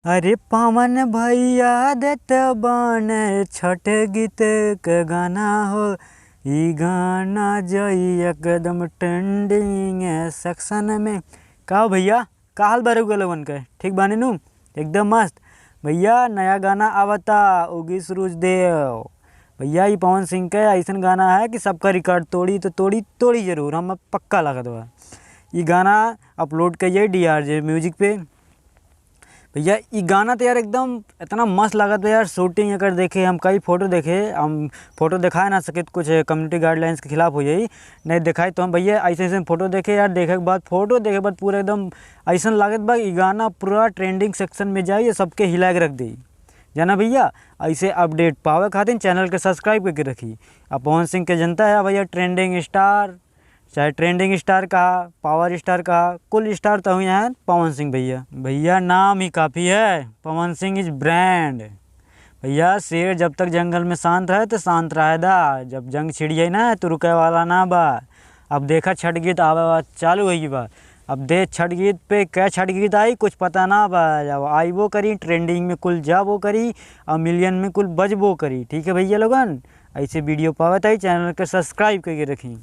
अरे पवन भैया देत बाने छठ गीत के गाना हो, ई गाना जई एकदम ट्रेंडिंग सेक्शन में। का हो भैया, का हाल बा रउआ लोगन के? ठीक बानी नु? एकदम मस्त। भैया नया गाना आवता उगी सूरज देव। भैया ई पवन सिंह के ऐसन गाना है कि सबका रिकॉर्ड तोड़ी तो तोड़ी तोड़ी जरूर, हम पक्का लागत बा। ई गाना अपलोड करिए DRJ music पे। भैया ई गाना तो यार एकदम इतना मस्त लागत बा यार। शूटिंग अगर देखे हम कई फोटो देखे, हम फोटो दिखाए ना सके तो कुछ कम्युनिटी गाइडलाइंस के खिलाफ हो जाई, नहीं दिखाए तो हम भैया ऐसे ऐसे फोटो देखे यार। देखे के बाद फोटो देखे के बाद पूरा एकदम ऐसा लागत बा ई गाना पूरा ट्रेंडिंग सेक्शन में जाए, सबके हिला के रख दी जाना। भैया ऐसे अपडेट पावे खातिर चैनल के सब्सक्राइब करके रखी। अब पवन सिंह के जनता है भैया ट्रेंडिंग स्टार, चाहे ट्रेंडिंग स्टार कहा, पावर स्टार कहा, कुल स्टार तो हुए हैं पवन सिंह भैया। भैया नाम ही काफ़ी है, पवन सिंह is brand. भैया शेर जब तक जंगल में शांत रहे तो शांत रहे दा, जब जंग छिड़ जाए ना तो रुके वाला ना बा। अब देखा छठ गीत आवे बा चालू होगी बा, अब दे छठ गीत पे क्या छठ गीत आई कुछ पता ना बा। जब आईबो करी ट्रेंडिंग में कुल जाबो करी और मिलियन में कुल बजबो करी। ठीक है भैया लोगन, ऐसे वीडियो पावत आई चैनल के सब्सक्राइब करके रखी।